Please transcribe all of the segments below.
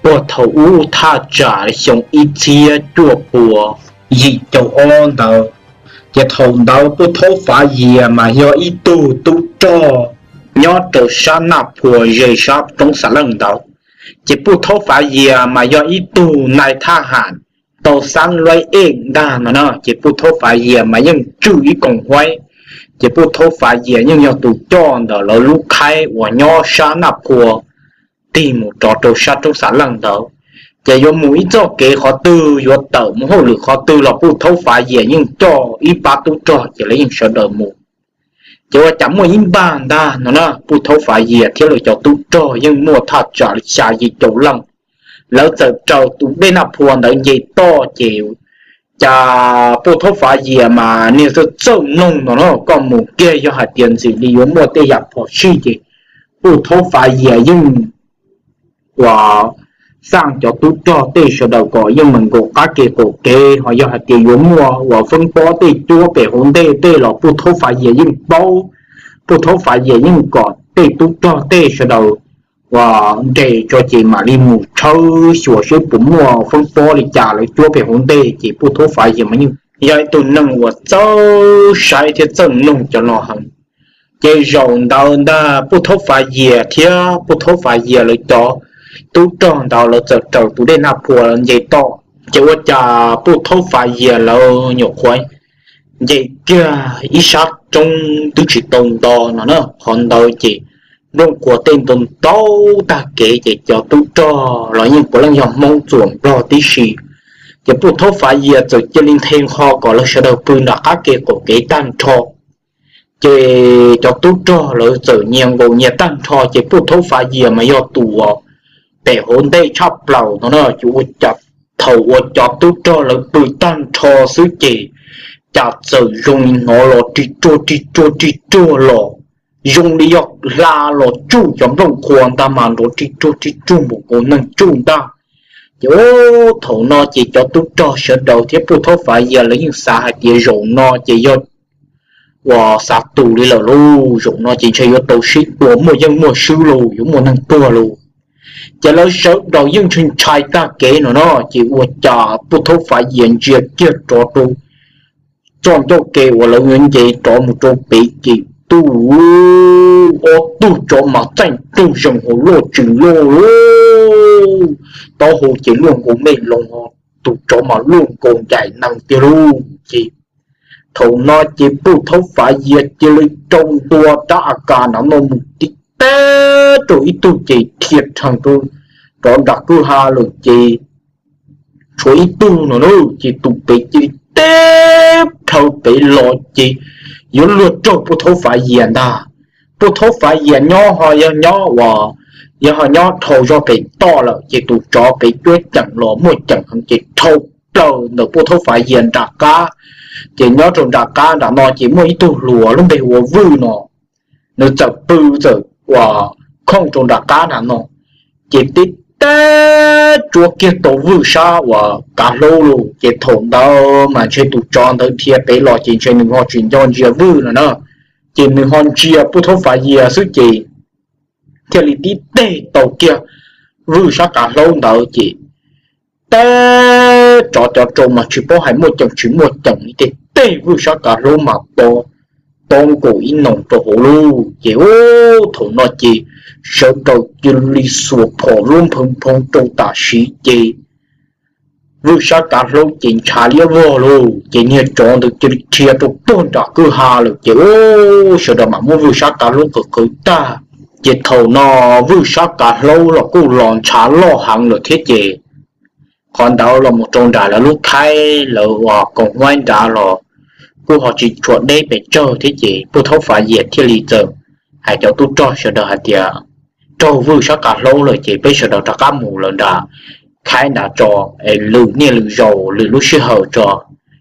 puag thaum ub thaj tsam xyoo ib txhiab cuaj pua yim caum ob ntawd. Ces thaum ntawd Pub Thaub Fav Yias mas yog ib tug tub rog nyob rau sab Naj Phua ze sab roob Xav Leej ntawd. Ces Pub Thaub Fav Yias mas yog ib tug nai thaj ham tau xab luab ej ntag no na. Ces Pub Thaub Fav Yias mas yeej tswj ib koom huaib. Ces Pub Thaub Fav Yias yeej yog tus coj ntawm lawv lub khaib uas nyob sab Naj Phua tig mus rov rau sab roob Xav Leej ntawd. Ces yuav mus ib txoj kev qhov twg, yuav tawm mus hauj lwm qhov twg los Pub Thaub Fav Yias yeej coj ib pab tub rog ces lawv yeej sawv daws mus. Ces ua cas muaj ib npag ntag no na, Pub Thaub Fav Yias thiab lawv cov tub rog yeej muaj thaj tsam xya yim caum leej, lawv txawm raws tus dej Naj Phua ntawd nce toj. Ces cas Pub Thaub Fav Yias mas niag txawj txawj mloog no na, koj mus kiag yog hais tias ntxim li yuav muaj tej yam phom sij ces Pub Thaub Fav Yias yeej ua xaj cov tub rog tej sawv daws kom yeej meem nkaum qab ke qaum kev, ho yog hais tias yuav muaj uas feeb pob tej cuab pem hauv ntej tej los Pub Thaub Fav Yias yeej paub. Pub Thaub Fav Yias yeej kom tej tub rog tej sawv daws uas nres tso ces mam li mus tshawb xyuas seb puas muaj feeb pob li cas lawv cuab pem hauv ntej. Ces Pub Thaub Fav Yias mas yeej yog ib tug neeg uas txawj saib thiab txawj mloog cov no heev. Ces zaum ntawd ntag Pub Thaub Fav Yias thiab Pub Thaub Fav Yias lawv cov tub rog ntawd lawv txawm raws tus dej Naj Phua nce toj. Ces ua cas Pub Thaub Fav Yias lawv nyuam qhuav nce kiag ib sab roob twb tsis tau nto no na, qhov ntawd ces nplooj qhuav tej ntau ntau tag kev ces cov tub rog los yeej puav leej yog Hmoob txuas Nplog tib si. Ces Pub Thaub Fav Yias txawm cia li nthe nqho kom lawv sawv daws pw nram qab ke qaum kev tag nrho. Ces cov tub rog lawv txawm nyias nkaus nyias tag nrho ces Pub Thaub Fav Yias mas yog tus pem hauv ntej tshaj plaws no na. Ces ua cas thaum uas cov tub rog lawv pw tag nrho xwb ces cas txawm zoo li hnov los rig ruag rig ruag rig ruag los zoo li yog hla los tsuj cov nplooj qhuav ntag mas nrov rig ruag rig ruag npaum nkaus neeg tsuj ntag. Ces thaum no ces cov tub rog sawv daws thiab Pub Thaub Fav Yias lawv yeej xav hais tias zaum no ces yog uas xav tus li lawm lauj, zaum no ces ntshe yuav tau sib tua muaj yeej muaj swb lauj, yuav muaj neeg tuag lauj. Ces lawv sawv daws yeej ntshai ntshai tag kev no no, ces ua cas Pub Thaub Fav Yias ntsia kiag rov rau txoj ncauj ke uas lawv yuav nce rov mus rau pem ces tub ob tug tsov mas txaij nraug zees hauv loj tshwm loj lauj, taub hau ces luaj nkaus mej loo, tus tsov mas luaj nkaus ncaim nees tiag lauj. Ces thaum no ces Pub Thaub Fav Yias cia li rau ntua rab A K nrad no mus tib teb rau ib tug ces dhia rhees rau rov nram kwj ha lawm ces tshuav ib tug no na, ces tus pem cia li teb plhaw pem los ces yuav luag raug Pub Thaub Fav Yias ntag. Pub Thaub Fav Yias nyob ho yog nyob uas yog ho nyob dhau zog pem toj lawm ces tus tsov pem cuab ceem los muaj ceem heev ces dhau plaws ntawm Pub Thaub Fav Yias nram qab. Ces nyob rau nram qab nram no ces muaj ib tug hluas lub npe hu ua Vwj no, nws txawm pw txawm uas khooj rau nram qab nram no, ces tib teb tsuab kiag tau Vwj sab uas kav hlaub lauj. Ces thaum ntawd mas ntshe tus tsov ntawd dhia pem los ces ntshe nws ho tsis nco ntsia Vwj no na, ces nws ho ntsia Pub Thaub Fav Yias xwb ces thiaj li tib teg tau kiag Vwj sab kav hlaub ntawd ces teb tsov cov rau mas tsis paub hais muaj ceem tsis muaj ceem li, tib teg Vwj sab kav hlaub mas to nkaus ib noos rau hauv lauj. Ces thaum no ces sawv daws cia li xuas phom lub nphoo nphoo rau tam sim ces Vwj sab kav hlaub ces ntshav liab vog lauj. Ces niag tsov ntawd cia li dhia rau puag nram kwj ha lawm ces sawv daws mam muab Vwj sab kav hlaub qawm qawv tag. Ces thaum no Vwj sab kav hlaub los kuj los ntshav loj heev lawm thiab ces qhov ntawd los mus rau nram lawv lub khaib lawv uas koom huaib nrad los kuj ho tsis tshua deb pes tsawg thiab ces Pub Thaub Fav Yias thiaj li txawm hais cov tub rog sawv daws hais tias raug Vwj sab kav hlaub lawm ces peb sawv daws rov qab mus lawm nram khaib nrad tso, es lwm niaj lwm zaus lwm lub sij hawm tso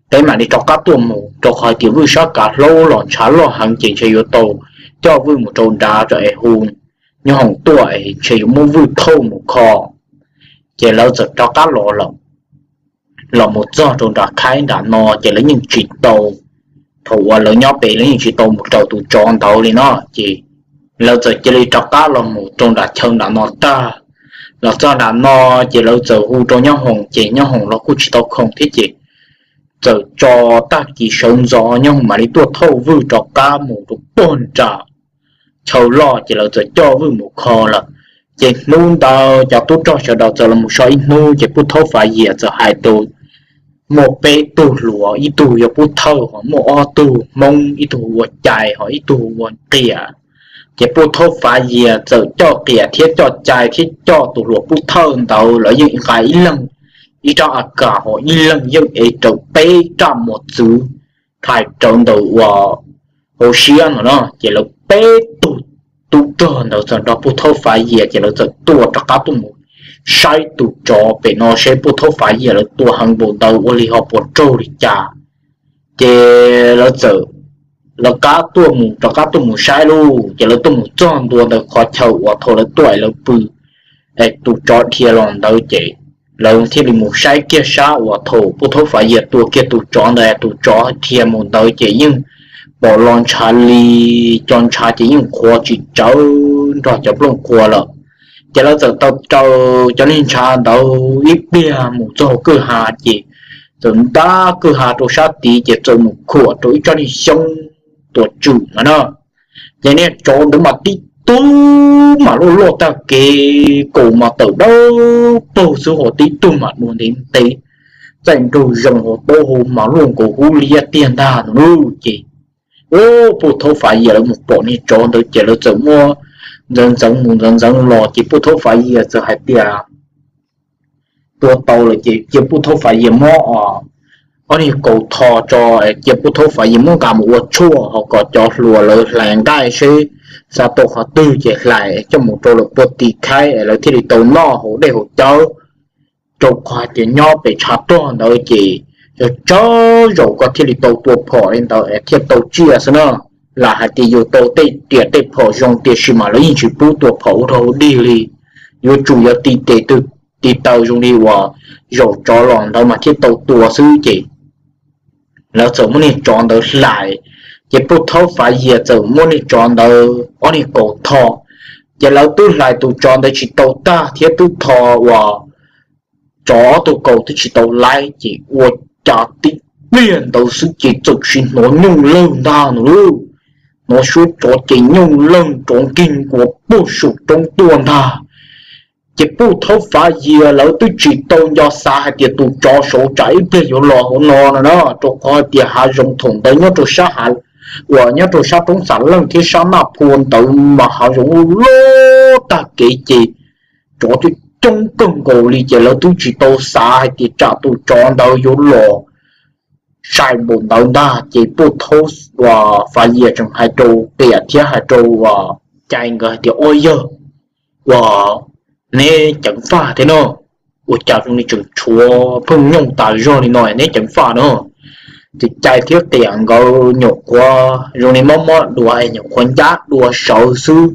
peb mam li rov qab tuaj mus, rau qhov tias Vwj sab kav hlaub los ntshav loj heev ces ntshe yuav tau coj Vwj mus rau nrad tso es hu nyob hoom tuaj es ntshe yuav muab Vwj thauj mus kho. Ces lawv txawm rov qab los lawm, los mus txog rau nram khaib nram no ces lawv yeej tsis tau, thaum uas lawv nyob pem lawv yeej tsis tau mus raws tus tsov ntawd li no ces lawv txawm cia li rov qab los mus rau nram chaw nram no tag. Los txog nram no ces lawv txawm hu rau Nyob Hoom ces Nyob Hoom los kuj tsis tau khoom thiab ces txawm tso tag kis sawv ntxov Nyob Hoom mam li tuaj thauj Vwj rov qab mus rau pog nram chaw loj ces lawv txawm coj Vwj mus kho lawm. Ces hnub ntawd cov tub rog sawv daws txawm los so ib hnub ces Pub Thaub Fav Yias txawm hais rau muaj peb tug hluas, ib tug yog Pub Thawj, ho muaj ob tug Hmoob, ib tug ua cai ho ib tug ua qias. Ces Pub Thaub Fav Yias txawm coj qias thiab coj cai thiab coj tus hluas Pub Thawj ntawd lawv yeej nqa ib leeg ib rab A Kas ho ib leeg yeej ev rawv peb raj mos txwv thais rawv ntawm uas hauv siab no na. Ces lawv peb tug tub rog ntawd txawm nrog Pub Thaub Fav Yias ces lawv txawm tuaj rov qab tuaj mus saib tus tsov pem no seb Pub Thaub Fav Yias lawv tua heev npaum ntawd ua li ho puas raug li cas. Ces lawv txawm lawv qab tuaj mus rov qab tuaj mus saib lauj. Ces lawv tuaj mus txog ntua ntawm qhov chaw uas thaum lawv tuaj es lawv pw es tus tsov dhia los ntawd ces lawv thiaj li mus saib kiag sab uas thaum Pub Thaub Fav Yias tua kiag tus tsov ntawd, tus tsov dhia mus ntawd ces yeej pom los ntshav li cov ntshav ces yeej qhuav tsis tsawv nrog cov nplooj qhuav lawm. Ces lawv txawm tau raws cov niag ntshav ntawd ib pliag mus txog kwj ha ces txawm ntab kwj ha rau sab tid ces txawm mus khuam rau ib tsob niag xyoob tuam tswm no na. Ces niag tsov ntawd mas tib tug mas luaj luaj tag kev, kaus mas tawm dawb paug xwb ho tib tug mas dua ntev ntev, txaij nraug zoo ho taub hau mas luaj nkaus hub liab tiag ntag no lauj. Ces ub, Pub Thaub Fav Yias lawv mus pom niag tsov ntawd ces lawv txawm muab ntxeev ntxeev mus ntxeev ntxeev los ces Pub Thaub Fav Yias txawm hais tias tua tau lawm ces cia Pub Thaub Fav Yias muab ob niag kaus tho tso, cia Pub Thaub Fav Yias muab nqa mus ua tshuaj ho kom cov hluas lawv hlais nqaij seb xav tau qhov twg ces hlais coj mus rau lawv puag tim khaib es lawv thiaj li tau noj haus dej haus cawv. Rau qhov hais tias nyob pem tshav rog ntawd ces yog tsawg zaus koj thiaj li tau tua phom li ntawd es thiaj tau tsiaj xwb na. Lam hais tias yus tau tej riam tej phom zoo tiam sis mas lawv yeej tsis pub tua phom ua rag ua dig li. Yuav tsum yog tis tes tis taw zoo li uas zaum tsov los ntawd mas thiaj tau tua xwb ces lawv txawm muab niag tsov ntawd hlais. Ces Pub Thaub Fav Yias txawm muab niag tsov ntawd ob niag kaus tho. Ces lawv twb hlais tus tsov ntawd tsis tau tag thiab twb tho uas tsov ob tug kaus twb tsis tau laib ces ua cas tib pliag ntawd xwb ces txawm sim hnov nyooj leeg ntag no lauj. Hnov suab tsov ces nyooj leeg rov nkeeg nkuas puag saum roob tuaj ntag. Ces Pub Thaub Fav Yias lawv twb tsis tau nco xav hais tias tus tsov saum tsam ib pliag yuav los hauv no no na, rau qhov hais tias hav zoov thaum ntawd nyob rau sab hav uas nyob rau sab roob Xav Leej thiab sab Naj Phua ntawd mas hav zoov loj tag kev ces tsov coob coob kawg nkaus li ces lawv twb tsis tau xav hais tias tsam tus tsov ntawd yuav los sai npaum ntawd ntag. Ces Pub Thaub Fav Yias tseem hais rau Qias thiab hais rau Cai nkawd hais tias, Ua yawg, ua, neb ceev faj thiab no, ua cas zoo li tseem tshuav pheej nyooj tas zog li no neb ceev faj no? Ces Cai thiab Qias nkawd nyuam qhuav zoo li mob mob dua es nyuam qhuav ncab dua sawv xwb,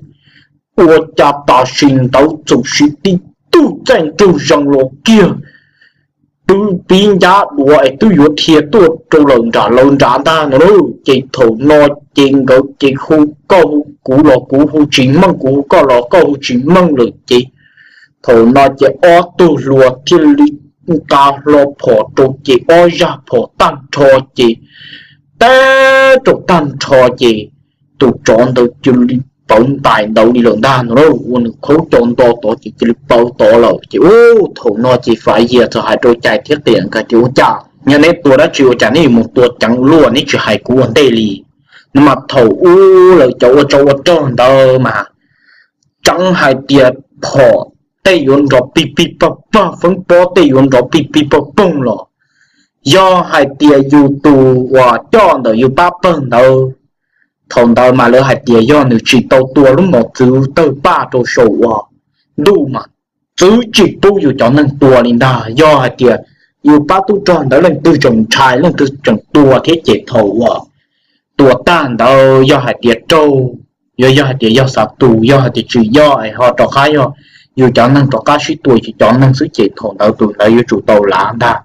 ua cas tam sim ntawd txawm sim tib tug txaij nraug zoo los kiag twb pib ncab dua es twb yuav dhia tuaj rau lawm nram lawv nrad ntag no lauj. Ces thaum no ces nkawd ces hu koj hu kuv los kuv hu tsis meej, kuv hu koj los koj hu tsis meej lawm ces thaum no ces ob tug hluas thiaj li nqa hlo phom rau ces ob zaj phom tag nrho ces teb rau tag nrho ces tus tsov ntawd cia li pawv ntais ntawd li lawm ntag no lauj. Ua nws khaub co nto tod ces cia li pawv tod lawm ces ub, thaum no ces Fav Yias txawm hais rau Cai thiab Qias nkawd tias, Ua cas yog neb tua dab tsi ua cas neb yuav mus tua ceev luaj neb tsis hais kuv ua ntej li? No mas thaum ub lawv cov ua tsov ua rog ntawd mas tseev hais tias phom tej yuav nrov pig pig pog pog, feeb pob tej yuav nrov pig pig pog poog los yog hais tias yus tus uas coj ntawm yus pab pawg ntawd, thaum ntawd mas lawv hais tias yog nws tsis tau tua lub mos txwv tawg paj rau saum uas ntuj mas txwv tsis pub yus cov neeg tua li ntag. Yog hais tias yus pab tub rog ntawd leej twg tseem ntshai leej twg tseem tua thiab ces thaum uas tua tag ntawd yog hais tias raug, yog, yog hais tias yog xav tus, yog hais tias tsis yog es ho rov qab yog yus cov neeg rov qab sib tua yus cov neeg xwb ces thaum ntawd tus ntawd yuav tsum tau lav ntag.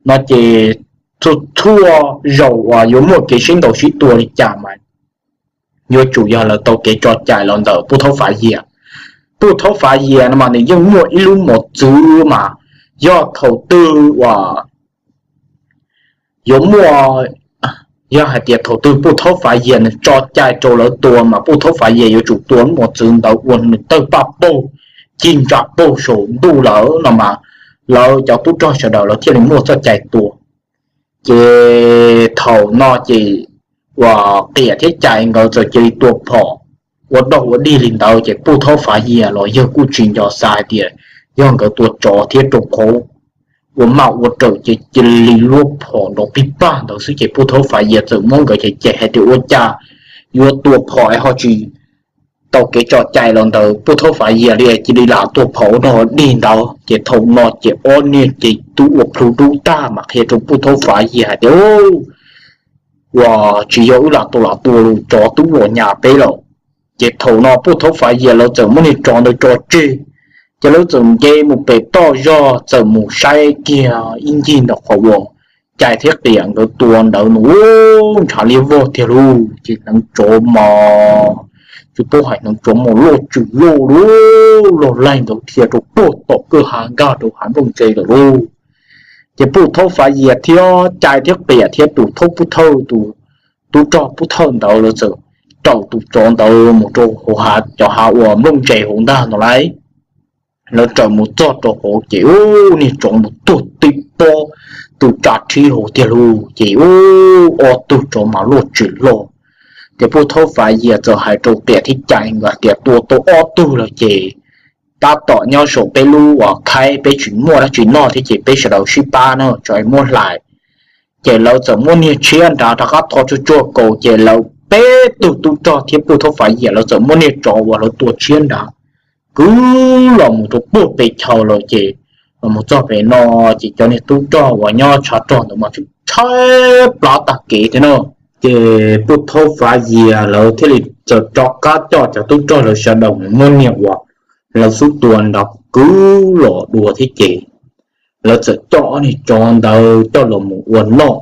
No ces txhua txhua zaus uas yuav muaj kev sib ntaus sib tua li cas mas yuav tsum yog lawv tau kev tso cai los ntawm Pub Thaub Fav Yias. Puj Thaub Fav Yias no mas nws yeej muaj ib lub mos txwv mas yog thaum twg uas yuav muaj, yog hais tias thaum twg Puj Thaub Fav Yias nws tso cai rau lawv tua mas Puj Thaub Fav Yias yuav tsum tua lub mos txwv ntawd ua nws tawg paj paug, cig ntsa paug saum ntuj lawm no mas lawv cov tub rog sawv daws lawv thiaj li muaj txoj cai tua. Ces thaum no ces uas Qias thiab Cai nkawd txawm cia li tua phom ua dog ua dig li ntawd ces Puj Thaub Fav Yias los yawg kuj tsis nco xav hais tias yog nkawd tua tsov thiab rau qhov ua maj ua raws ces cia li luab phom nrov pig pag ntawd xwb ces Puj Thaub Fav Yias txawm muab nkawd cem cem hais tias ua cas yuav tua phom es ho tsis tau kev tso cai los ntawd Puj Thaub Fav Yias li cia li lam tua phom ua dog ua dig ntawd ces thaum no ces ob niag ces tub ua plhu dub tag mas qhia rau Puj Thaub Fav Yias hais tias uas tsis yog wb lam tau lam tua los tsov twb los nyas peb lawm. Ces thaum no Puj Thaub Fav Yias lawv txawm muab niag tsov ntawd tso tseg, ces lawv txawm nce mus pem toj zog txawm mus saib kiag ib ncig ntawm qhov uas Cai thiab Qias nkawd tua ntawd no, ntshav liab vog tiag lauj. Ces hneev tsov mas tsis paub hais hneev tsov mas loj tsws loj lauj, loj laig ntawd dhia rau puag tom kwj ha nkag rau hav nplooj ntse lawm lauj. Ces Puj Thaub Fav Yias thiab Cai thiab Qias thiab tus thaub Pub Thawj, tus tub rog Pub Thawj ntawd lawv txawm raws tus tsov ntawd mus rau hauv hav, cov hav uas nplooj ntse hauv ntag no lauj. Lawv raws mus txog rau hauv ces ub, niag tsov mus tuag tib pob, tus tsa rhib hauv tiag lauj. Ces ub, ob tug tsov mas loj tsis loj. Ces Puj Thaub Fav Yias txawm hais rau Qias thiab Cai nkawd tias tua tau ob tug lawm ces tab tom nyob saum peb lub uas khaib, peb tsis muaj dab tsi noj thiab ces peb sawv daws sib pab na, tsov muab hlais. Ces lawv txawm muab niag tshiab nrad rov qab tho tsuag tsuag kaus, ces lawv peb tug tub rog thiab Puj Thaub Fav Yias lawv txawm muab niag tsov uas lawv tua tshiab nrad kwv los mus rau puag pem chaw lawm. Ces los mus txog pem no, ces cov niag tub rog uas nyob tshav rog ntawd mas tshaib plab tag kev thiab no. Ces Puj Thaub Fav Yias lawv thiaj li txawm rov qab coj cov tub rog lawv sawv daws mus muab niag uas lawv xub tua nrad kwv los dua thiab ces lawv txawm coj ob niag tsov ntawd coj los mus ua noj.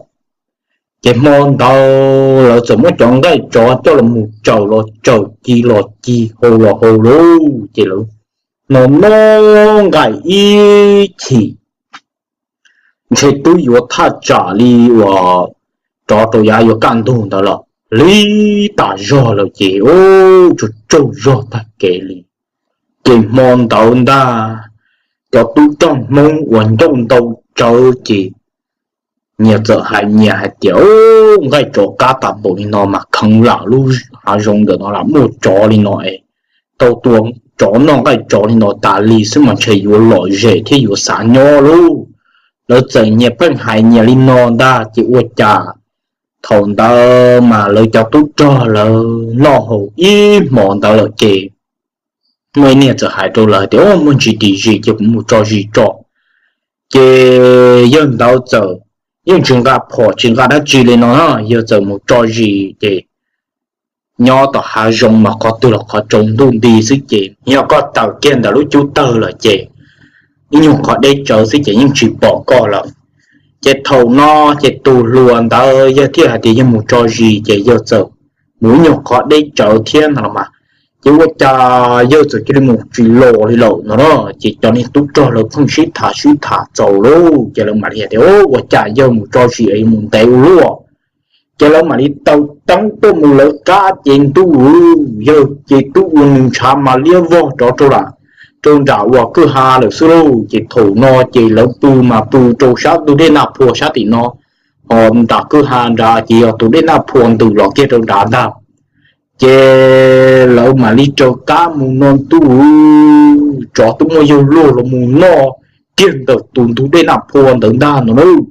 Ces hmo ntawd lawv txawm muab cov nqaij tsov coj los mus tsaws los tsaws, ci los ci, hau los hau lauj. Ces lawv noj noj nqaij ib chim, ntshe twb yuav thaj tsam li uas rov rau yav yuav kaj ntug ntawd lawm, lig tas zog lawm ces ub, tsaug tsaug zog tag kev li. Ces hmo ntawd ntag, cov tub rog Hmoob uas ncauj ntau tsawv ces nyias txawm hais nyias hais tias, nqaij tsov qab tas npaum li no mas kheev lam lub hav zoov ntawm no lam muaj tsov li no es tau tua tsov noj nqaij tsov li no tas li xwb mas ntshe yuav lom zem thiab yuav xav nyob lauj. Lawv txawm nyias pheej hais nyias li no ntag ces ua cas thaum ntawd mas lawv cov tub rog lawv noj haus ib hmos ntawd lawm ces muaj ib niag txawm hais rau lawv tias, muaj ntsis dim zis ces kuv mus tso zis tso. Ces yawg ntawd txawm yeej tsis nqa phom tsis nqa dab tsi li no, yawg txawm mus tso zis ces nyob tom hav zoov mas qhov twg los qhov tsaus ntuj nti xwb ces yog koj tawm kiag ntawm lub cub tawg lawm ces ib nyuag qhov deb tsawv xwb ces yeej tsis pom koj lawm. Ces thaum no ces tus hluas ntawd yawg thiaj hais tias yawg mus tso zis ces yawg txawm mus ib nyuag qhov deb tsawv thiab no los mas, ces ua cas yawg txawm cia li mus tsis los li lawm no na. Ces cov niag tub rog lawv pheej sib tham sib tham txaus lauj ces lawv mam li hais tias, ua cas yawg mus tso zis es mus ntev ua luaj. Ces lawv mam li taw teeb tuaj mus lawv qab ces ntuj, yawg ces twb ua nws ntshav mas liab vog rov rau lam rau nram uas kwj ha lawm xwb lauj. Ces thaum no ces lawv pw mas pw rau sab ntug dej Naj Phua sab tim no, ho nram kwj ha nrad ces yog tus dej Naj Phua ntws los kiag rau nrad ntag. Ces lawv mam li raws qab mus no ntuj, tsov twb muaj yawg luag los mus noj kiag ntawm tus ntug dej Naj Phua ntawd ntag no lauj.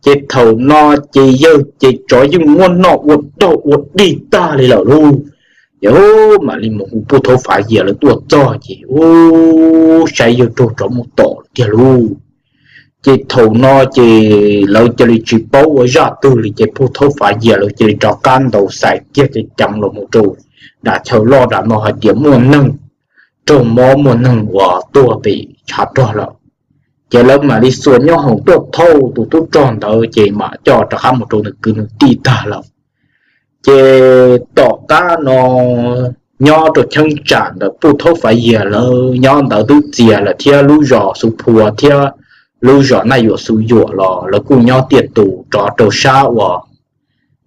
Ces thaum no ces yawg ces tsov yeej muab noj ua dog ua dig tag li lawm lauj. Ces mam li mus hu Pub Thaub Fav Yias lawv tuaj txog ces ub, saib yawg raug tsov muab tom tiag lauj. Ces thaum no ces lawv cia li tsis paub ua zaj twg li ces Pub Thaub Fav Yias lawv cia li rov qab ntaus xais kiag ceev ceev los mus rau nram chaw loj nram no hais tias muaj neeg raug mob muaj neeg uas tuag pem tshav rog lawm. Ces lawv mam li xuas nyob hoom tuaj thauj tus tub rog ntawd ces mam coj rov qab mus rau nws kwv nws tij tag lawm. Ces tom qab no nyob rau cheeb tsam ntawm Puj Thaub Fav Yias lawv nyob ntawd twb txias lawm thiab lub zos Xuv Phua thiab lub zos Naj Yuam Xuv Yuam los lawv kuj nyob tiaj tus rov rau sab uas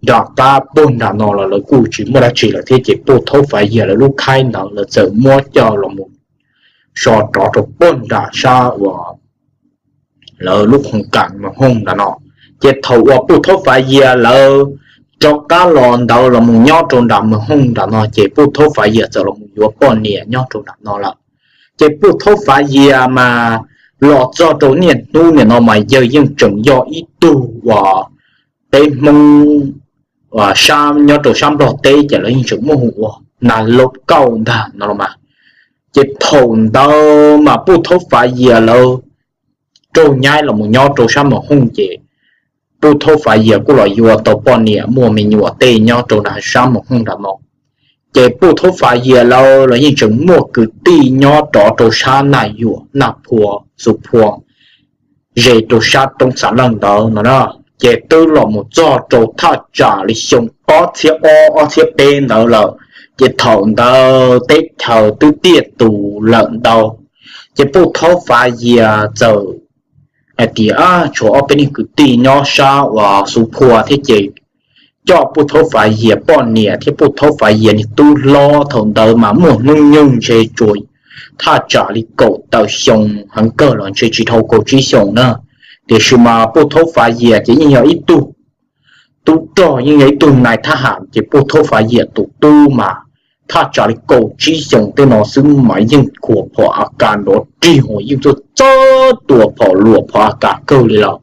nram qab puag nram no los lawv kuj tsis muaj dab tsi lawm thiab ces Puj Thaub Fav Yias lawv lub khaib ntawd lawv txawm muab coj los mus so rov rau puag nram sab uas lawv lub khoos kas Moos Hooj nram no. Ces thaum uas Puj Thaub Fav Yias lawv rov qab los ntawd los mus nyob rau nram Moos Hooj nram no ces Puj Thaub Fav Yias txawm los mus yuav poj niam nyob rau nram no lawm. Ces Puj Thaub Fav Yias mas los txog rau niaj hnub nim no mas yawg yeej tseem yog ib tug uas peb Hmoob sab nyob rau sab Nplog teb ces lawv yeej tseem muaj hu ua Nas Laub Kauj ntag no los mas. Ces thaum ntawd mas Puj Thaub Fav Yias lawv raug nyaib los mus nyob rau sab Moos Hooj ces Puj Thaub Fav Yias kuj los yuav tau poj niam muaj me nyuam tej nyob rau sab Moos Hooj nram no. Ces Puj Thaub Fav Yias lawv los yeej tseem muaj kwv tij nyob rov rau sab Naj Yuam, Naj Phua, Xuv Phua, ze rau sab roob Xav Leej ntawd no na. Ces twb los mus txog rau thaj tsam li xyoo ob txhiab ob ob txhiab peb ntawd lawm. Ces thaum ntawd teb chaws twb tiaj tus lawm ntau. Ces Puj Thaub Fav Yias txawm hais tias tshuav ob peb niag kwv tij nyob sab uas Xuv Phua thiab ces coj Puj Thaub Fav Yias poj niam thiab Puj Thaub Fav Yias niag tub hlob thaum ntawd mas muaj hnub nyoog ntshe tsuas thaj tsam li kaum tawm xyoo heev kawg los ntshe tsis dhau kaum tsib xyoos na. Tiam sis mas Puj Thaub Fav Yias ces yeej yog ib tug tub rog, yeej yog ib tug nais thab ham ces Puj Thaub Fav Yias tus tub mas thaj tsam li kaum tsib xyoos tej no xwb mas yeej khuam phom a kas nrov rig hos yeej txawj txawj tua phom luam phom a kas kawg li lawm.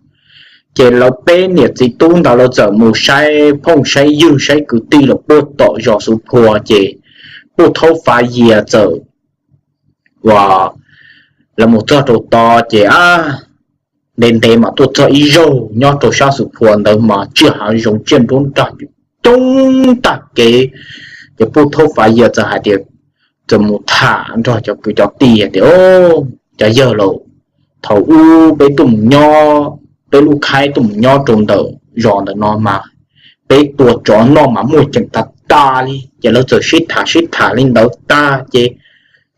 Ces lawv peb niam txiv tub ntawd lawv txawm mus saib phooj saib ywg saib kwv tij los puag tom zos Xuv Phua ces Puj Thaub Fav Yias txawm uas lawv mus txog rau tod ces a ntev ntev mas tuaj txog ib zaug nyob rau sab Xuv Phua ntawd mas tsiaj hav zoov tsiaj nruab nrag coob tag kev. Ces Puj Thaub Fav Yias txawm hais tias, txawm mus tham nrog cov kwv cov tij tias, cov yawg laus, thaum ub peb tuaj mus nyob, peb lub khaib tuaj mus nyob rau ntawm zos ntawm no mas peb tua tsov noj mas muaj ceem tag tag li. Ces lawv txawm sib tham sib tham li ntawd tag ces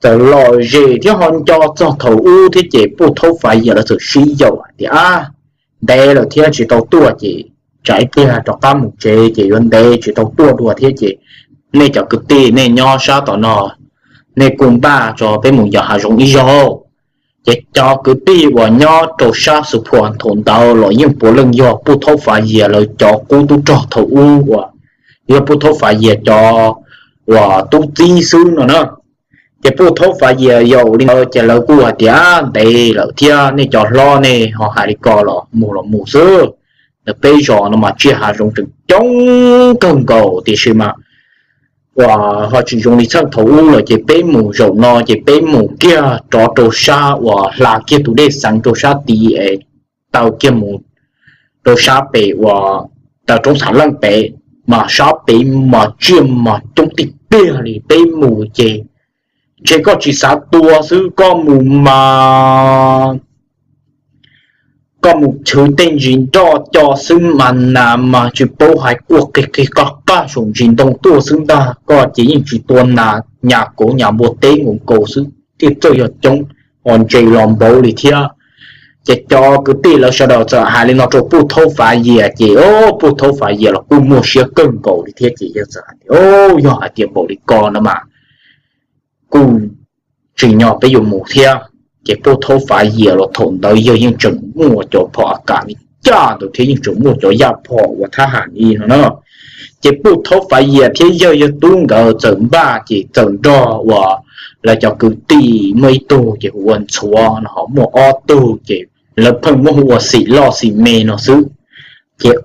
txawm lom zem thiab ho nco txog thaum ub thiab ces Puj Thaub Fav Yias lawv txawm sib yaum hais tias, a, ntev lawm thiab tsis tau tuaj ces tsam ib pliag rov qab mus tsev ces yuav ntev tsis tau tuaj dua thiab ces nej cov kwv tij nej nyob sab tom no, nej kuj npaj tso peb mus yos hav zoov ib zaug. Ces cov kwv tij uas nyob rau sab Xuv Phua thaum ntawd los yeej puav leej yog Puj Thaub Fav Yias lawv cov qub tub rog thaum ub uas yog Puj Thaub Fav Yias cov uas tub txib xwb no na. Ces Puj Thaub Fav Yias yaum li ntawd ces lawv kuj hais tias, ntev lawm thiab nej cov hlob nej ho hais li ko los mus los mus xwb. Ntawm peb zos no mas tsiaj hav zoov tseem coob kawg nkaus tiam sis mas uas ho tsis zoo li txheej thaum ub lawm ces peb mus zaum no ces peb mus kiag rov rau sab uas hla kiag tus dej xeev rau sab tid es taw kiag mus rau sab pem uas taw roob Xav Leej pem, mas sab pem mas tsiaj mas coob tiag tiag li. Peb mus ces ntshe koj tsis xav tua xwb, koj mus mas koj mus chwv tej ntsis nroj co xwb mas nas mas tsis paub hais quaj qig qig qaj qaj saum ntsis ntoo tuaj xwb ntag. Koj ces yeej tsis tua nas, nyas kauv nyas npua teb nkaus nkaus xwb thiaj txawj yog coob, ho ntses los npaum li thiab. Ces cov kwv tij lawv sawv daws txawm hais li no rau Puj Thaub Fav Yias ces o, Puj Thaub Fav Yias los kuj muaj siab kawg nkaus li thiab ces yawg txawm hais tias, o, yog hais tias npaum li ko no mas kuj tsim nyog peb yuav mus thiab. Ces Puj Thaub Fav Yias los thaum ntawd yawg yeej tseem muaj cov phom a kas li cas ntawd thiab yeej tseem muaj cov yaj phom uas thab ham li no na. Ces Puj Thaub Fav Yias thiab yawg yawg tub nkawd txawm npaj ces txawm nrog uas lawv cov kwv tij muaj ib tug ces hu ua Ntxhuav no ho muaj ob tug ces lawv pheej muab hu ua Xim Loj Xim Me no xwb. Ces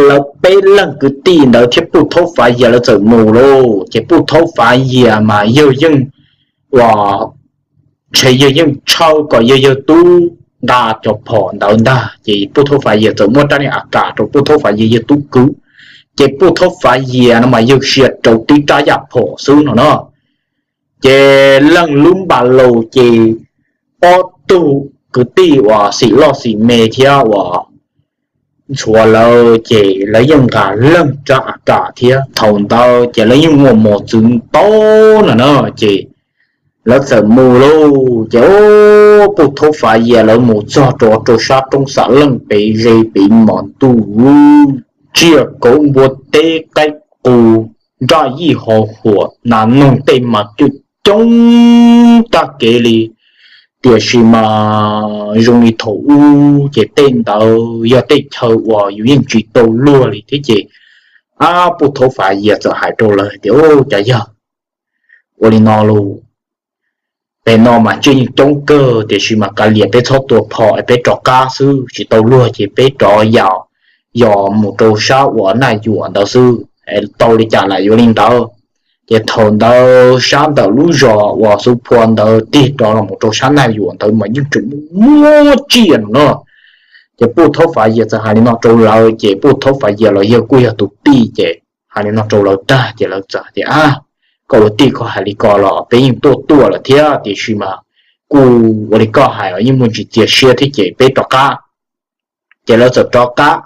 lawv peb leeg kwv tij ntawd thiab Puj Thaub Fav Yias lawv txawm mus lauj. Ces Puj Thaub Fav Yias mas yawg yeej uas ntshe yawg yeej tshawb kom yawg yawg tub nqa cov phom ntawd ntag ces Puj Thaub Fav Yias txawm muab rab niag a kas rau Puj Thaub Fav Yias yawg tub kwv. Ces Puj Thaub Fav Yias no mas yawg sia rau tib rab yaj phom xwb no na. Ces leej lub npas laus ces ob tug kwv tij uas Xim Loj Xim Me thiab uas ntxhuav lawv ces lawv yeej nqa leej rab A kas thiab. Thaum ntawd ces lawv yeej muaj mos txwv ntau no na, ces lawv txawm mus lauj. Ces ub, Pub Thaub Fav Yias lawv mus txog rau rau sab roob Xam Leej pem ze pem mos ntuj, tsiaj kauv npua teb qaib qus nraj yij hos huam nas noog tej mas coob coob tag kev li. Tiam sis mas zoo li thaum ub ces tej ntawd yog tej chaw uas yus yeej tsis tau luag li thiab ces, ab, Pub Thaub Fav Yias txawm hais rau lawv tias, Ub, cov yawg, ua li no lauj, pem no mas tsiaj yeej coob kawg, tiam sis mas kav liam peb txhob tua phom es peb rov qab xwb, tsis tau luag ces peb rov yos, yos mus rau sab uas Naj Yuam ntawd xwb, tau li cas lam yuav li ntawd. Ces thaum ntawd sab ntawm lub zos uas Xub Phua ntawd tig rov los mus rau sab Naj Yuam ntawd mas yeej tseem muaj tsiaj no na. Ces Pub Thaub Fav Yias txawm hais li no rau lawv, ces Pub Thaub Fav Yias los yog kuj yog tus tij, ces hais li no rau lawv tag ces lawv txawm tias, Ab, koj ua tij koj hais li ko los peb yeej tuaj tuaj lawm thiab, tiam sis mas kuj ua li koj hais os, yeej muaj ntsis txias siab thiab ces peb rov qab. Ces lawv txawm rov qab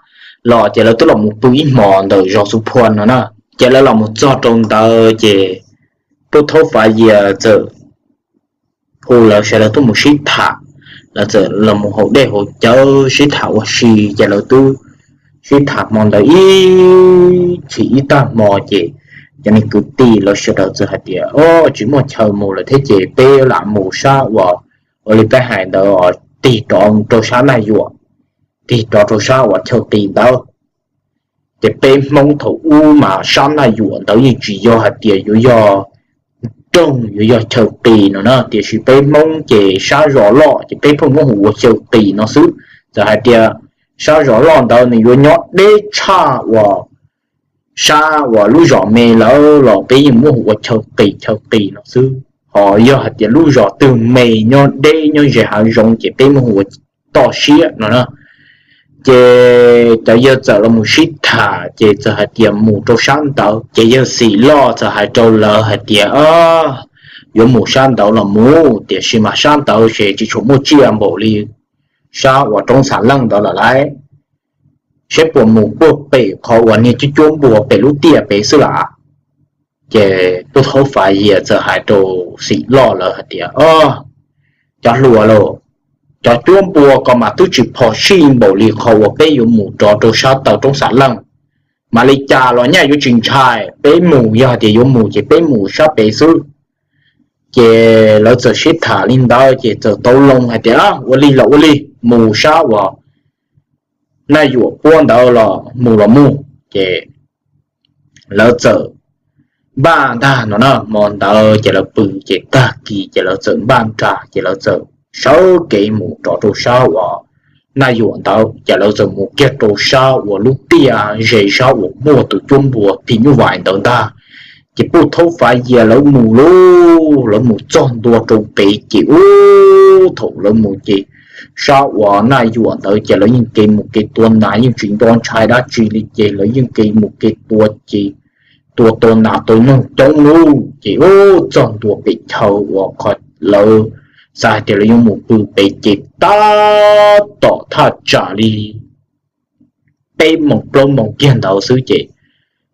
los ces lawv twb los mus pw ib hmos ntawm zos Xub Phua no na. Ces lawv los mus txog rau ntawd ces Pub Thaub Fav Yias txawm hu lawv sawv daws tuaj mus sib tham. Lawv txawm los mus haus dej haus cawv sib tham ua si, ces lawv twb sib tham hmo ntawd ib chim ib tag hmo ces cov niag kwv tij lawv sawv daws txawm hais tias, Ob, tsis muaj chaw mus lawm thiab ces peb lam mus sab uas, ua li peb hais ntawd, tig rov rau sab Naj Yuam, tig rov rau sab uas chaw qis ntawd. Ces peb Hmoob thaum ub mas sab Naj Yuam ntawd yeej tsis yog hais tias yuav yog roog yuav yog chaw qis no na, tiam sis peb Hmoob ces sab zos loj ces peb pheej muab hu ua chaw qis no xwb. Txawm hais tias sab zos loj ntawd nws yuav nyob deb tshaj uas sab uas lub zos me lawm los peb yeej muab hu ua chaw qis chaw qis no xwb. Ho yog hais tias lub zos twg me nyob deb nyob ze hav zoov ces peb muab hu ua toj siab no na. Ces cov yawg txawm los mus sib tham ces txawm hais tias mus rau sab ntawd. Ces yawg Xim Loj txawm hais rau lawv hais tias, Yuav mus sab ntawd los mus, tiam sis mas sab ntawd ces tsis tshua muaj tsiaj npaum li sab uas roob Xam Leej ntawd lawm lauj. Saib puas mus puag pem qhov uas niag cuab cuab npua pem lub tiaj pem xwb las. Ces Pub Thaub Fav Yias txawm hais rau Xim Loj lawv hais tias, Ob, cov hluas lauj, cov cuab npua ko mas twb tsis phom sij npaum li qhov uas peb yuav mus rov rau sab taw roob Xam Leej. Mas li cas los nyaj yuav tsis ntshai, peb mus, yog tias yuav mus ces peb mus sab pem xwb. Ces lawv txawm sib tham li ntawd ces txawm tau loo hais tias, Ua li los ua li, mus sab uas Naj Yuam puab ntawd los mus los mus. Ces lawv txawm npaj ntag no na, hmo ntawd ces lawv pw ces tag kis ces lawv txawm npaj nrag ces lawv txawm sawv kev mus rov rau sab uas Naj Yuam ntawd ces lawv txawm mus kiag rau sab uas lub tiaj ze sab uas muaj tus cuab npua phim nyuj vais ntawd ntag. Ces Pub Thaub Fav Yias lawv mus lauj, lawv mus txog ntua rau pem ces ub, thaum lawv mus ces sab uas Naj Yuam ntawd ces lawv yeej kev mus kev tua nas yeej tsis nco ntshai dab tsi li ces lawv yeej kev mus kev tua ces tua tau nas tau noog coob lauj. Ces ub, txog ntua pem chaw uas qhov lawv xav hais tias lawv yuav mus pw pem ces tab tom thaj tsam li peb moos plaub moos kiag ntawd xwb ces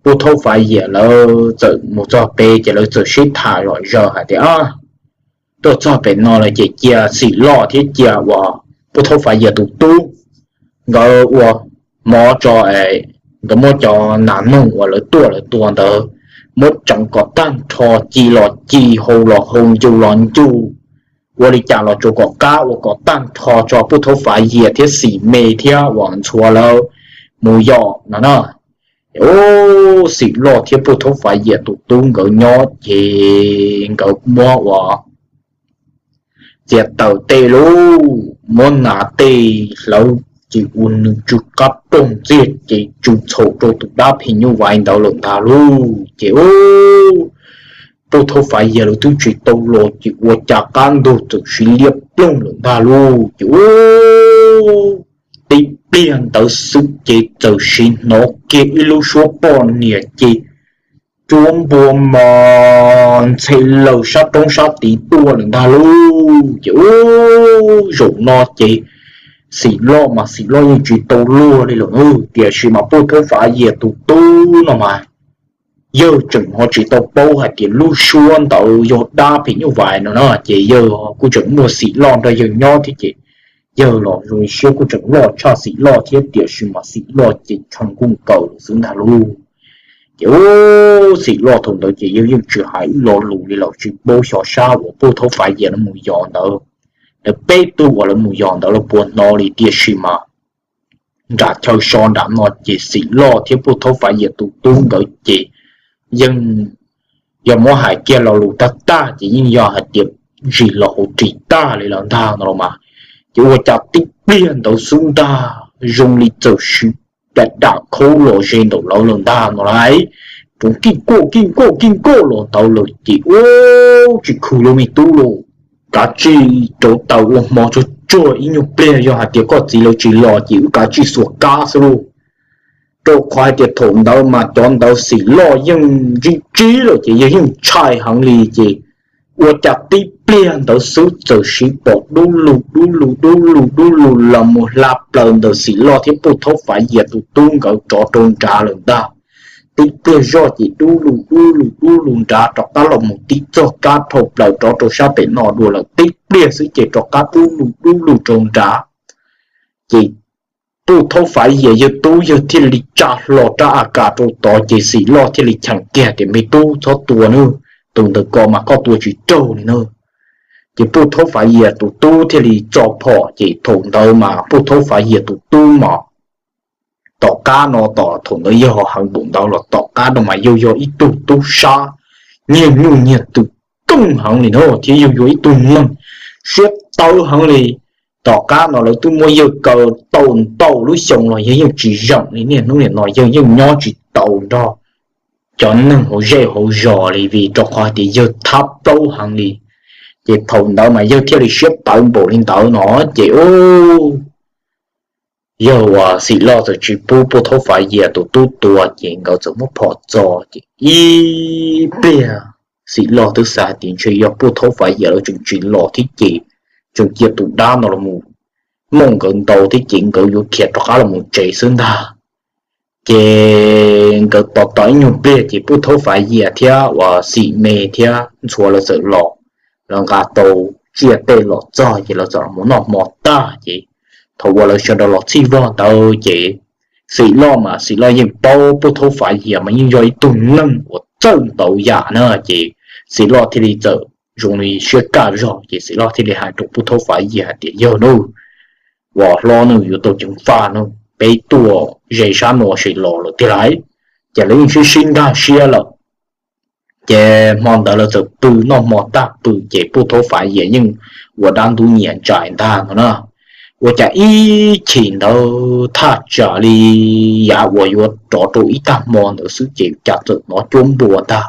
Pub Thaub Fav Yias lawv txawm mus txog pem ces lawv txawm sib tham zom zaws hais tias, Tuaj txog pem no lawm ces cia Xim Loj thiab cia uas Pub Thaub Fav Yias tus tub nkawd ua mov tso, nkawd muab cov nas noog uas lawv tuaj lawv tua ntawd muab tseev kom tag nrho, ci los ci, hau los hau, ncu los ncu, ua li cas los tsuas kom qab ua kom tag nrho tso Pub Thaub Fav Yias thiab Xim Me thiab uas ntxhuav lawv mus yos no na. Ub, Xim Loj thiab Pub Thaub Fav Yias tus tub nkawd nyob ces nkawd muab ua txiav taws tej lauj, muab nas tej hlawv ces ua nws tsw qab ploog ntxiag ces tsw txhaum rau tus dab phim nyuj vais ntawd lawm ntag lauj. Ces ub, Pub Thaub Fav Yias lawv twb tsis tau los ces ua cas qab ntug txawm siv liab ploog lawm ntag lauj. Ces ub, tib pliag ntawd xwb ces txawm siv hnov kiag ib lub suab poj niam ces cuab npua mas ntxhe laws sab roob sab tid tuaj lawm ntag lauj. Ces ub, zaum no ces Xim Loj mas Xim Loj yeej tsis tau luag li lawm na, tiam sis mas Pub Thaub Fav Yias tus tub no mas yawg tseem ho tsis tau paub hais tias lub suab ntawd yog dab phim nyuj vais no na, ces yawg kuj tseem muaj Xim Loj nrog yawg nyob thiab ces yawg los zoo siab kuj tseem loj tshaj Xim Loj thiab, tiam sis mas Xim Loj ces tshee kuj nkaus lawm xwb ntag lauj. Ces ub, Xim Loj thaum ntawd ces yawg yeej tsis hais ib lo lus li lawm, tsis paub xyov sab uas Pub Thaub Fav Yias lawv mus yos ntawd, lawv peb tug uas lawv mus yos ntawd lawv puas hnov li, tiam sis mas nram chaw so nram no ces Xim Loj thiab Pub Thaub Fav Yias tus tub nkawd ces yeej, yog muab hais kiag lo lus tag tag ces yeej yog hais tias ntsis los hauv ris tag li lawm ntag no los mas. Ces ua cas tib pliag ntawd xwb ntag zoo li txawm siv daim dam khaub los ze ntawm lawv lawm ntag no lauj. Roos kij kuaj kij kuaj kij kuaj los ntawd lawm ces ub, tsis khwv li me tub lauj, kav tsij rauv taws ua hmo tsuag tsuag ib nyuag pliag, yog hais tias koj txiv lawv tsis los ces wb kav tsij xuas kab xwb lauj. Rau qhov hais tias thaum ntawd mas cov ntawd Xim Loj yeej ntsib ntsib lawm ces yawg yeej ntshai heev li ces ua cas tib pliag ntawd xwb txawm siv pom dub lug dub lug dub lug dub lug los mus hla plaws ntawm Xim Loj thiab Pub Thaub Fav Yias tus tub nkawd rov rau nrad lawm ntag. Tib pliag zoj ces dub lug dub lug dub lug nrad rov qab los mus tib txoj kab dhau plaws rov rau sab pem no dua lawm, tib pliag xwb ces rov qab dub lug dub lug rau nrad. Ces Pub Thaub Fav Yias yawg tub yawg thiaj li tsa hlo rab A Kas rau tod ces Xim Loj thiaj li cheem kiag tias me tub txhob tua nawb, tus ntawd ko mas koj tua tsis raug li na. Ces Pub Thaub Fav Yias tus tub thiaj li tso phom ces thaum ntawd mas Pub Thaub Fav Yias tus tub mas tom qab no tom thaum ntawd yawg ho heev npaum ntawd los tom qab no mas yawg yog ib tug tub sab nyiag nyuj nyiag twm koob heev li na thiab yawg yog ib tug neeg siab tawv heev li. Tom qab no lawv twb muab yawg kaw tau ntau lub xyoo los yawg yeej tsis zeem li, niaj hnub nim no yawg yeej nyob tsis tau nrog cov neeg hauv zej hauv zos li vim rau qhov tias yawg thab plaub heev li. Ces thaum ntawd mas yawg thiaj li siab tawv npaum li ntawd no ces ub, yawg uas Xim Loj txawm tsis pub Pub Thaub Fav Yias tus tub tua ces nkawd txawm muab phom txo ces ib pliag Xim Loj twb xav hais tias ntshe yog Pub Thaub Fav Yias lawv tseem tsis los thiab ces tseem cia tus dab no los mus mooj nkawd ntau thiab ces nkawd yuav khiav rov qab los mus tsev xwb ntag. Ces nkawd tos tos ib nyuag pliag ces Pub Thaub Fav Yias thiab uas Xim Me thiab Ntxhuav lawv txawm los, lawv nqa tau tsiaj tej los txog ces lawv txawm los noj hmo tag ces thaum uas lawv sawv daws los txhij vog ntawd ces Xim Loj mas Xim Loj yeej paub Pub Thaub Fav Yias mas yeej yog ib tug neeg uas txawj ntau yam na ces Xim Loj thiaj li txawm zoo li siab kaj zog ces Xim Loj thiaj li hais rau Pub Thaub Fav Yias hais tias yawg nawb, uas hlob nws yuav tau ceev faj no, peb tuaj ze sab no ces los lawm tiag lauj. Ces lawv yeej sib sib nkag siab lawm. Ces hmo ntawd lawv txawm pw noj hmo tag pw ces Pub Thaub Fav Yias yeej ua dab ntub nyias ntsais ntag no na. Ua cas ib chim ntawd thaj tsam li yav uas yuav rov rau ib tag hmo ntawd xwb ces cas txawm hnov cuab npua ntag,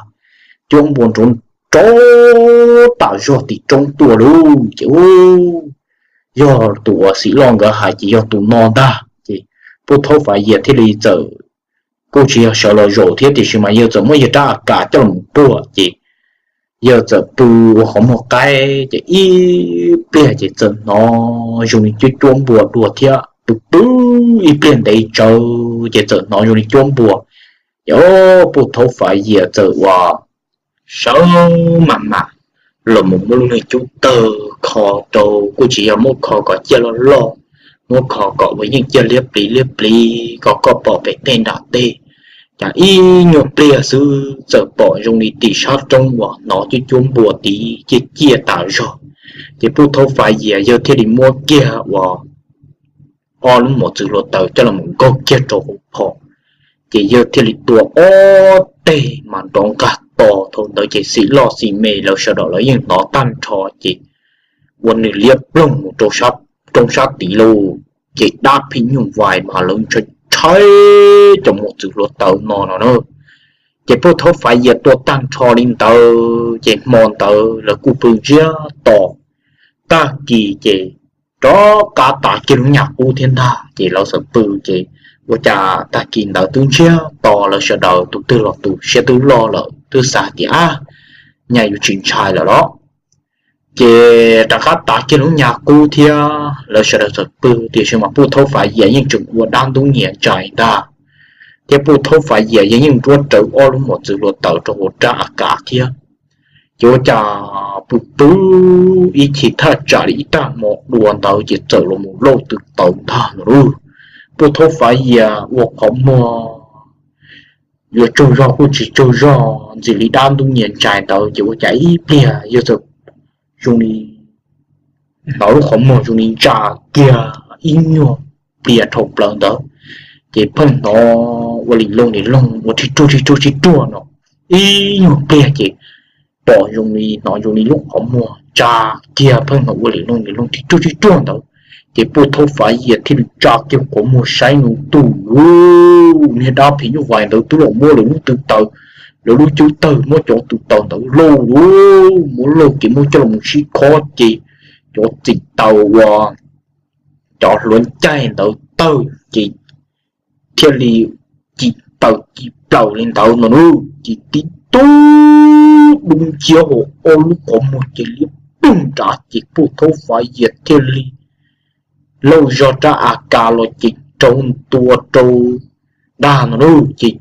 cuab npua nrov nrov tas zog tim roob tuaj lauj. Ces ub, yog tus uas Xim Loj nkawd hais ces yog tus no ntag ces Pub Thaub Fav Yias thiaj li txawm, kuj tsis yog sawv los zaum thiab tiam sis mas yawg txawm muab yawg rab A Kas coj los puag ces yawg txawm pw ua qhov muag qaib ces ib pliag ces txawm hnov zoo li cuab cuab npua dua thiab pw pw ib pliag ntev tsawv ces txawm hnov zoo li cuab npua. Ces Pub Thaub Fav Yias txawm ua sawv mam mam los mus muab lub niag cub tawg kho rau, kuj tsis yog muab kho kom ciaj loj loj, muab kho kom uas yeej ciaj liab pliv liab pliv kom koj pom pem tej nram tej. Cas ib nyuag pliag xwb txawm pom zoo li tim sab roob uas hnov cuab cuab npua tid ciaj ciaj tas zog. Ces Pub Thaub Fav Yias yawg thiaj li muab kiag uas ob lub mos txwv hluav taws coj los nkaug kiag rau hauv phom, ces yawg thiaj li tua ob teg mas nrov nqag to. Thaum ntawd ces Xim Loj Xim Me lawv sawv daws lawv yeej hnov tag nrho ces ua nws liab ploog mus rau roob sab tid lauj. Ces dab phim nyuj vais mas lawv ntshai ntshai cov mos txwv hluav taws no no na. Ces Pub Thaub Fav Yias tua tag nrho li ntawd ces hmo ntawd lawv kuj pw ntsiag to. Tag kis ces rov qab tav kiag lub nyuag qub thiab ntag ces lawv txawm pw ces ua cas tag kis ntawd twb ntsiag to lawv sawv daws tus twg los tus siab twb loj lawm twb xav tias ab, nyaj yuav tsis ntshai lawm los. Ces rov qab tav kiag lub nyuag qub thiab lawv sawv daws txawm pw, tiam sis mas Puj Thaub Fav Yias yeej tseem ua dab ntub nyias ntsais ntag, thiab Puj Thaub Fav Yias yeej nruab rawv ob lub mos txwv hluav taws rau hauv rab a kav thiab. Ces ua cas pw pw ib chim thaj tsam li ib tag hmo dua ntawd ces txawm los mus lauj tw taws ntag no lauj. Puj Thaub Fav Yias ua qhov muag yuav tsaug zog kuj tsis tsaug zog ntxim li dab ntub nyias ntsais ntawd, ces ua cas ib pliag yog txawm zoo li hnov lub qhov muag zoo li ntsa kiag ib nyuag pliag dhau plaws ntawd, ces pheej hnov ua li looj li looj ua rig ruag rig ruag rig ruag no ib nyuag pliag ces pom zoo li hnov zoo li lub qhov muag ntsa kiag pheej hnov ua li looj li looj rig ruag rig ruag ntawd. Ces Puj Thaub Fav Yias thiaj li tsa kiag qhov muag saib no, tus niag dab phim nyuj vais ntawd twb los muab lawv lub tw taws, lawv lub cub tawg muab cov tw taws ntawd lauj lauj, muab lauj ces muab coj los sib khob ces cov txim taws uas cov hluav ncaig ntawd tawg ces thiaj li cim taws cim plaws li ntawd no lauj. Ces tib tug dub nciab hauv ob lub qhov muag ces liab ploog nrad ces Puj Thaub Fav Yias thiaj li lauj zog rab a kav los ces rau ntua rau ntag no lauj. Ces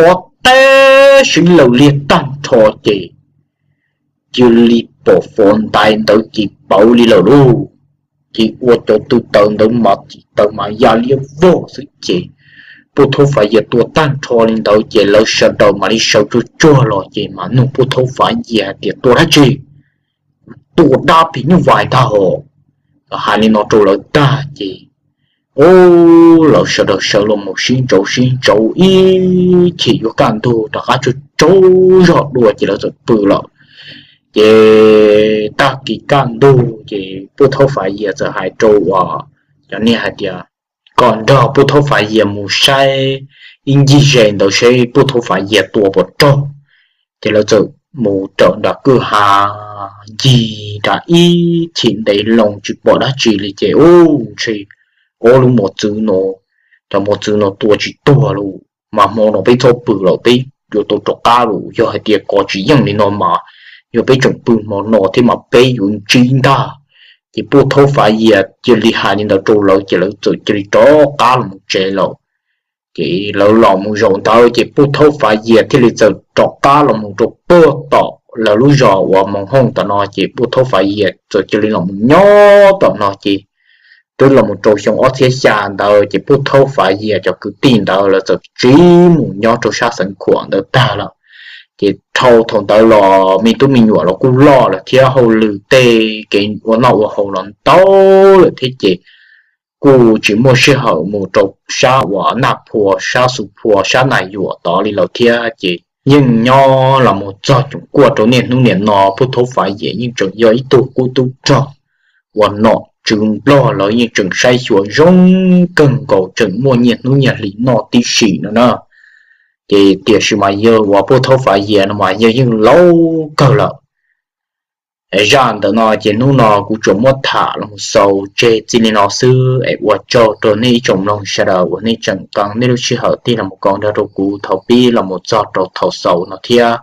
ob teg sib laws liag tag nrho ces cia li pom fov ntais ntawd ces pauv li lawm lauj. Ces ua cov tw taws ntawd mas txim taws mas ya liab vog xwb ces Puj Thaub Fav Yias tua tag nrho li ntawd ces lawv sawv daws mam li sawv tsuag tsuag los ces mam nug Puj Thaub Fav Yias hais tias, Tua dab tsi? Tua dab phim nyuj vais ntag hos. Hais li no rau lawv tag ces lawv sawv daws sawv los mus sib ntsauv sib ntsauv ib chim yuav kaj ntug rov qab tsaug tsaug zog dua ces lawv txawm pw lawm. Ces tag kis kaj ntug ces Puj Thaub Fav Yias txawm hais rau uas cov niag hais tias kom nrog Puj Thaub Fav Yias mus saib ib ncig ze ntawd seb Puj Thaub Fav Yias tua puas raug. Ces lawv txawm mus raws nram kwj ha ncig nram ib chim ntev loo tsis pom dab tsi li ces ub ntshe ob lub mos txwv no, cov mos txwv no tua tsis tuag lawm mas hmo no peb txhob pw lawm, peb yuav tau rov qab lawm. Yog hais tias kov tsis yeej li no mas yog peb tseem pw hmo no thiab mas peb yuav ntsib ntag. Ces Puj Thaub Fav Yias cia li hais li ntawd rau lawv ces lawv txawm cia li rov qab los mus tsev lawm. Ces lawv los mus zaum ntawd ces Puj Thaub Fav Yias thiaj li txawm rov qab los mus rau puag tom lawv lub zos uas Moos Hooj tom no ces Puj Thaub Fav Yias txawm cia li los mus nyob tom no ces twb los mus rau xyoo ob txhiab xya ntawd ces Puj Thaub Fav Yias cov kwv tij ntawd lawv txawm tsiv mus nyob rau sab Xeev Khuam ntawd tag lawm. Ces dhau thaum ntawd los me tub me nyuam los kuj loj lawm thiab hauj lwm tej kev ua noj ua haus los ntau lawm thiab ces kuj tsis muaj sij hawm mus rau sab uas Naj Phua, sab Xus Phua, sab Nais Yuam tod li lawm thiab ces yeej nyob los mus txog coom kuaj rau niaj hnub niam no Puj Thaub Fav Yias yeej tseem yog ib tug qub tub rog uas nom tswv Nplog lawv yeej tseem saib xyuas zoo kawg nkaus, tseem muaj nyiaj hnub nyiaj hlis noj tib si no na. Ces tiam sis mas yawg uas Puj Thaub Fav Yias no mas yawg yeej laus kawg lawm. Zaj ntawm no ces hnub no kuv tsuas muab tham los mus xaus tseg txij li no xwb es ua tsaug rau nej ib tsoom mloog sawv daws uas nej tseem qee nej lub sij hawm tig los mus koom nrog rau kuv thaum pib los mus txog rau thaum xaus no thiab.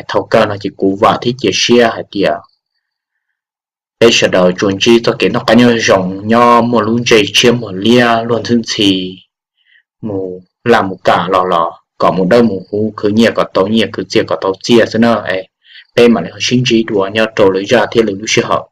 Thaum kawg no ces kuv vam thiab cia siab hais tias peb sawv daws tsuas ntsib txoj kev noj qab nyob zoo, nyob muaj lub ntsej siab muag liab luag ntxhi ntxhi, mus laj mus kam los los kom mus dawb mus huv, khwv nyiaj kom tau nyiaj, khwv txiaj kom tau txiaj xwb na. Peb mam li ho sib ntsib dua nyob rau lwm zaj thiab lwm lub sij hawm.